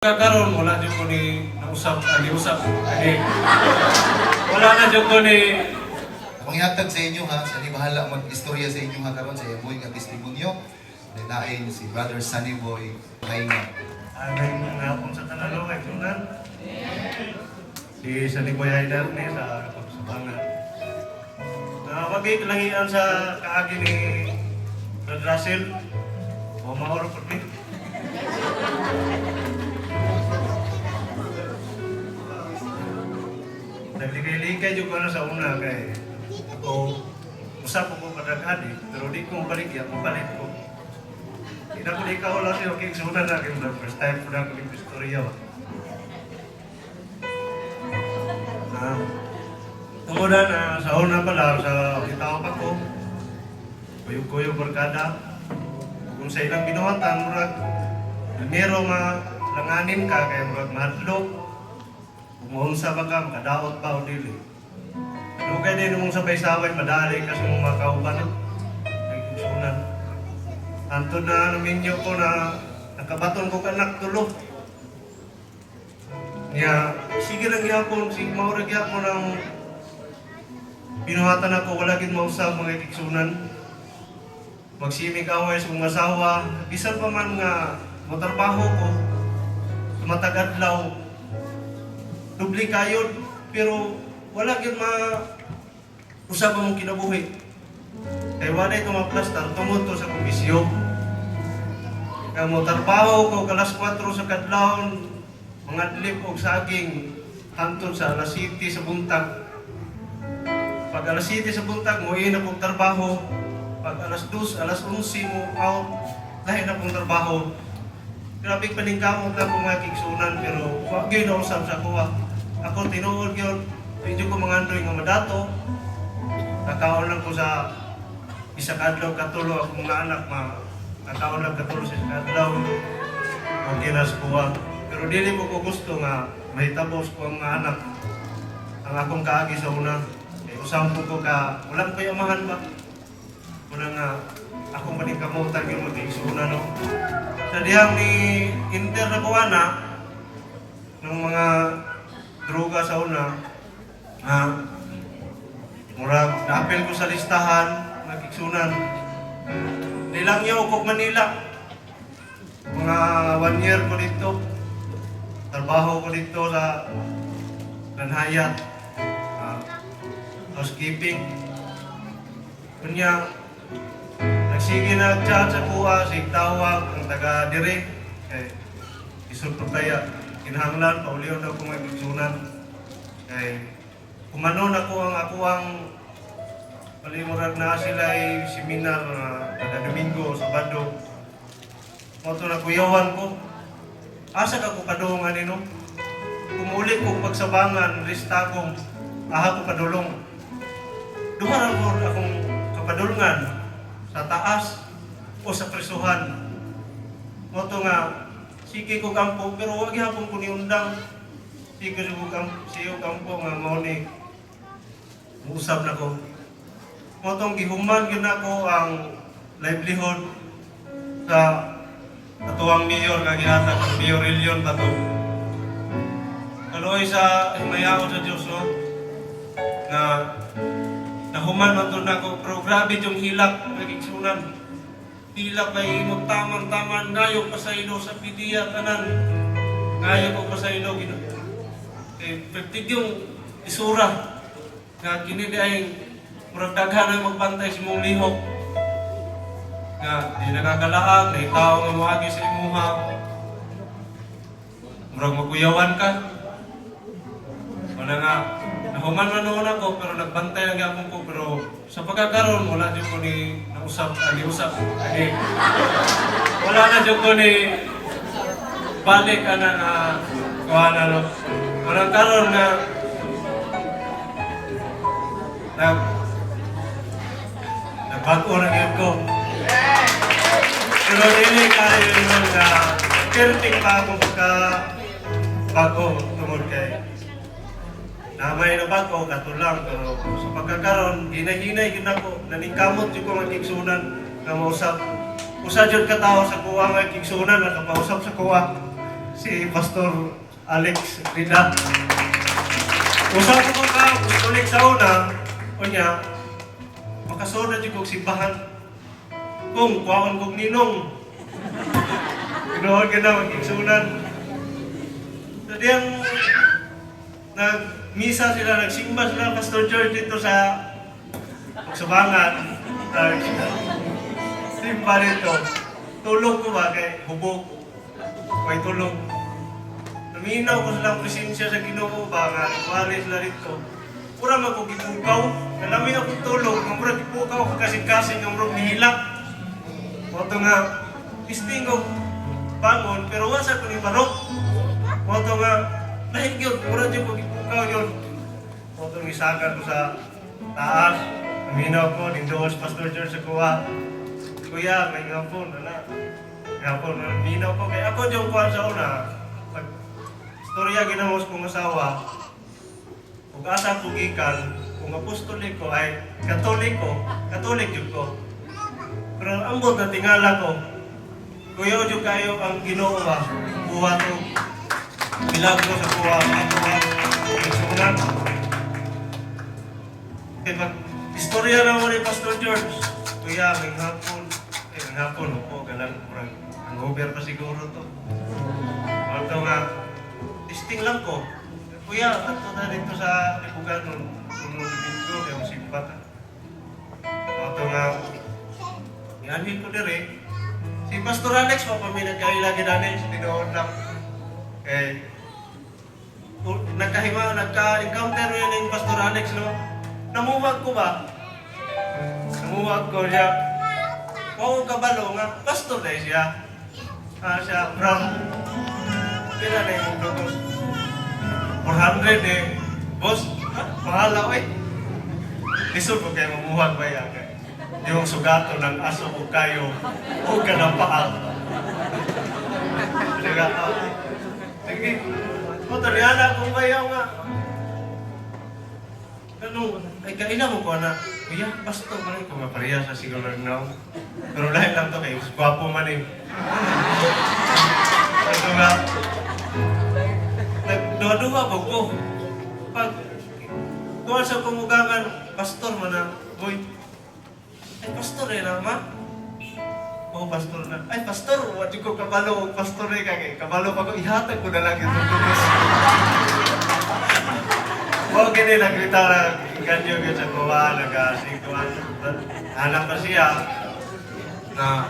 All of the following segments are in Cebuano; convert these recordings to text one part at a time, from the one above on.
Karon wala jud ko ni nausap, ni usap, ani. Wala na jud ko ni Manghatag sa inyo ha, sa ni bahala mag-istorya sa inyo ha karon sa iyang nga testimonyo. Dahil si Brother Sunny Boy Hainga. Anay nga akong sa tanalo kay Sunan. Si Sunny Boy Haider ni sa pagsabangan. Wagi kalangian sa kaagi ni Brad Russell. O mauro po ni. Naglikay-likay jud ko na sa una kay ako usap ko kadaghan eh, pero di ko mabaligya, mapalit ko. Di na ko di ka wala siya, okay, sunan na kayo, first time ko na ko yung istorya ba. Ah, tungod na sa una pala, sa itaw pa ko, kuyog-kuyog barkada, kung sa ilang binuhatan, murag, primero nga langanin ka, kaya murag mahadlok, kung ba ka, makadaot pa o dili. Dugay din mong sabay-sabay, madali ka sa mga kauban. Nagsunan. Anto na naminyo ko na nakabaton ko kanak tulo. Niya, sige lang gyapon, sige maura gyapon ang binuhatan ako, wala gid mausab mga kiksunan. Magsimig away sa kong asawa, bisan pa man nga motrabaho ko, matag adlaw, dubli kayod, pero wala gyud ma usab ang kinabuhi. Kay wala ito maplastar tungod to sa komisyon. Kaya mo trabaho ko kalas 4 sa kadlawon, mga dlip og saging hantod sa alas 7 sa buntag. Pag alas 7 sa buntag mo na kong trabaho. Pag alas 2, alas 11 mo out, lahi na kong trabaho. Grabe paningkamot na kong mga kigsunan pero wa gyud na usab sa kuha. Ako tinuod gyud, medyo ko mga andoy nga madato. Kakaon lang ko sa isa ka adlaw katulo akong mga anak ma kakaon lang katulo sa isa ka adlaw. Okay na sa kuha. Pero dili ko gusto nga mahitabos ko ang mga anak. Ang akong kaagi sa una, kay usang po ko ka, walang ko'y amahan ba? Una nga, akong paningkamutan yung mag-iisuna, no? Sa dihang ni Inter na kuha na, ng mga droga sa una, murag, naapil ko sa listahan, nagkiksunan. Nilangyaw ko Manila. Mga 1 year ko dito. Trabaho ko dito sa Lanhayat. Housekeeping. Kunya, nagsige na chat sa kuha, sig tawag, ang taga dire. Kay, isod ko kaya, kinahanglan, paulion daw ko may bigsunan. Kay, kumanon ako ang ako ang palimurag na sila ay seminar na kada Domingo, Sabado. Mo to na kuyawan ko. Asa ka ko kadungan nino? Kumuli ko pagsabangan, lista kong aha ko padulong. Duha ra ko akong kapadulungan sa taas o sa prisuhan. Mo to nga sige ko kampo pero wag gyapon ko niundang. Sige ko kampo, siyo kampo nga mao ni muusab na ko. Mo tong gihuman gyud nako ang livelihood sa atuang mayor nga gihatag ang Mayor Rillion ba to. Kaloy sa himayaon sa Dios, no? Na nahuman man to nako pero grabe yung hilak nagigsunan. Hilak kay imong tamang-taman ngayo pasaylo sa pidiya tanan. Ngayo ko pasaylo gino. Kay pertig yung isura nga kini di ay murag daghan ang magbantay sa imong lihok nga di nakakalaag, na tao nga moagi sa imuha. Murag maguyawan ka. Wala nga, nahuman man noon ako, pero nagbantay lang gyapon ko, pero sa pagkakaroon, wala jud ko ni nausap, ni usap, ani, wala na jud ko ni balik ana nga kuha na no. Walang karon nga nag nagbago na gyud ko. Pero dili kayo yun nga perfect pa ako pagka bago tungod kay namay na bago katulang pero sa pagkakaroon hinay-hinay gyud ako naningkamot jud ko nga kigsunan nga mausap usa jud ka tawo sa kuha nga kigsunan nakapausap sa kuha. Si Pastor Alex Rida. Usa ko ka ulit sa una, unya, makasunod jud kog simbahan. Kung kuwaon kog ninong. Tinuod ka na mag-igsunan. So diyang nagmisa sila, nagsimba sila, Pastor George, dito sa Pagsubangan. Nagsimba dito. Tulog ko ba kay hubog. May tulog. Naminaw ko silang presensya sa Ginoo ba nga nagwali sila dito. Mura man ko gipukaw. Nalami ako tulog, nga mura gipukaw ko kasing-kasing nga murag nihilak. Mao nga pisting ko bangon pero wa sa ko ni barok. Mao to nga lahi gyud, mura jud ko gipukaw yun. Mao to ngisaka ko sa taas. Naminaw ko ninduol si Pastor George sa kuha. Kuya, may ngapon, ana. Ngapon, naminaw ko kay ako jud kuan sa una. Pag istorya ginamos kong asawa, ug asa ko gikan, kung apostoliko ay katoliko, katolik jud ko. Pero ambot na tingala ko, kuya jud kayo ang Ginoo ba, buhat og milagro sa kuha, ako igsuonan. Kay pag istorya na mo ni Pastor George, kuya, may hapon, eh, may hapon, upo, galang, murag, hangover pa siguro to. Mao nga, testing lang ko. Kuya, ato na dito sa Libuganon, kung Domingo, kaya mo simba ta. Mao nga, ianhin ko dire. Si Pastor Alex, pa mi nagkaila ginani, sa tinuod lang. Kay, nagkahima, nagka-encounter yun yung Pastor Alex, no? Namuwag ko ba? Namuwag ko siya. Wao kabalo nga, pastor na siya. Ah, siya, brown. Pila na yung boss? 400 eh. Boss, ha? Mahala eh. Lisod ko kayo mamuhag ba yan? Yung sugato ng aso ko kayo, o ka ng paa. Sige, ah, sige. O, taliana kung bayaw nga. Ganun, ay kaila mo ko na, kuya, pastor man ko nga pareha sa siguro now. Pero lahi lang to kay gwapo man eh. Ano nga, nagduha-duha ko ko. Pag, kuha sa kumugangan, pastor man na, boy. Ay, pastor eh na, ma. Oo, pastor na. Ay, pastor, wa ko kabalo, pastor eh, kay kabalo pa ko, ihatag ko na lang ito. Mo gini nagrita na ganyo gyud sa kuha, nagasikuan. Anak pa siya na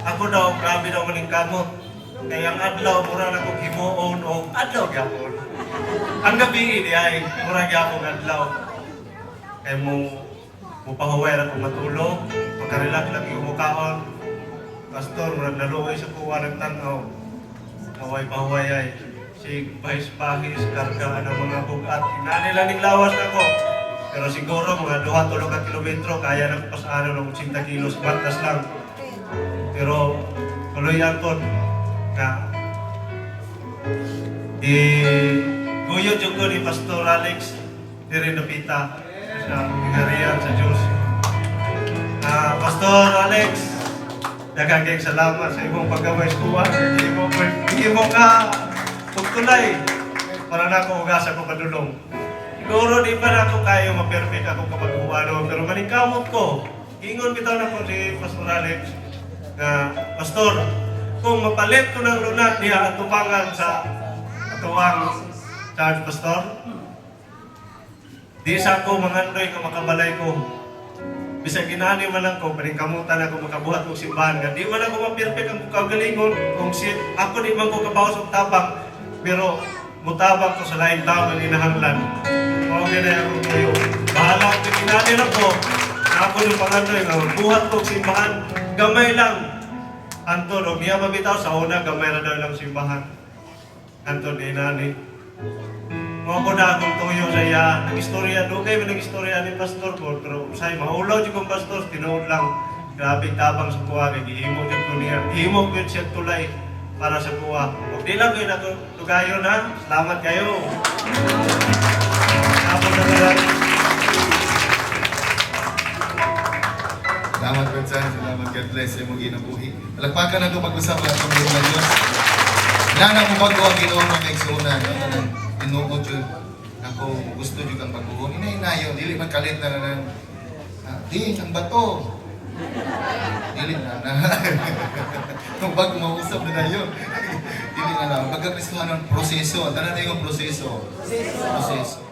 ako daw, grabe daw maning kamot. Kaya ang adlaw, mura na kong himuon o adlaw gyapon. Ang gabi di ay mura gyapon adlaw. Kay mo mupahuway ra kong matulog, makarelak lang yung mukaon. Pastor, murag naluoy sa kuha ng tanaw. Naway pahuway ay sig pahis-pahis, karga ng mga bugat. Inani lang ning lawas nako. Pero siguro mga 2-3 ka kilometro, kaya na ko pasano ng 80 kilos, batas lang. Pero tuloy ko nga di guyo jud ko ni Pastor Alex diri napita sa Giharian sa Diyos. Ah, Pastor Alex, daghang kayong salamat sa imong paggamay sa kuha. Imo ka pagtulay para na ako ugasa ko padulong. Siguro di pa na ako kayo ma-perfect ako kapag no, pero maningkamot ko. Ingon bitaw na ko si Pastor Alex na, Pastor, kung mapalit ko ng lunat niya at tubangan sa atuang charge, Pastor, di sa ako mangandoy nga makabalay ko. Bisag ginani man lang ko, paningkamutan ako makabuhat og simbahan nga di man ako ma-perfect ang kaugalingon kung si ako di man ko kabawas og tabang, pero mutabang ko sa laing tao nga inahanglan. Mao gyud ako kayo. Bahala ko ginani lang ko. Na ako yung pangandoy nga buhat ko og simbahan gamay lang. Anton, og niya mabitaw sa una gamay ra daw lang simbahan. Anton di nani. Mao ko na akong tuyo sa iya. Nag-istorya, dugay man nag-istorya ni pastor ko, pero usay maulaw jud kong pastor, tinuod lang. Grabe tabang sa kuha kay gihimo jud ko niya. Gihimo gyud siya tulay para sa kuha. Ug di lang gyud ako dugayon ha. Salamat kayo. Tapos na lang. Salamat, Brother. Salamat. God bless sa imong ginabuhi. Palakpakan na ito mag-usap ang atong mga Diyos. Nana mo bago ang Ginoo, mga kaigsuonan, no? Kanang tinuod jud ako gusto jud kang baguhon. Inay-inayon, dili man kalit na nang di ang bato. Dili na na. Kung bago mausap na yun. Dili na lang. Pagka Kristohanon, proseso. Tanan na yung proseso. Proseso.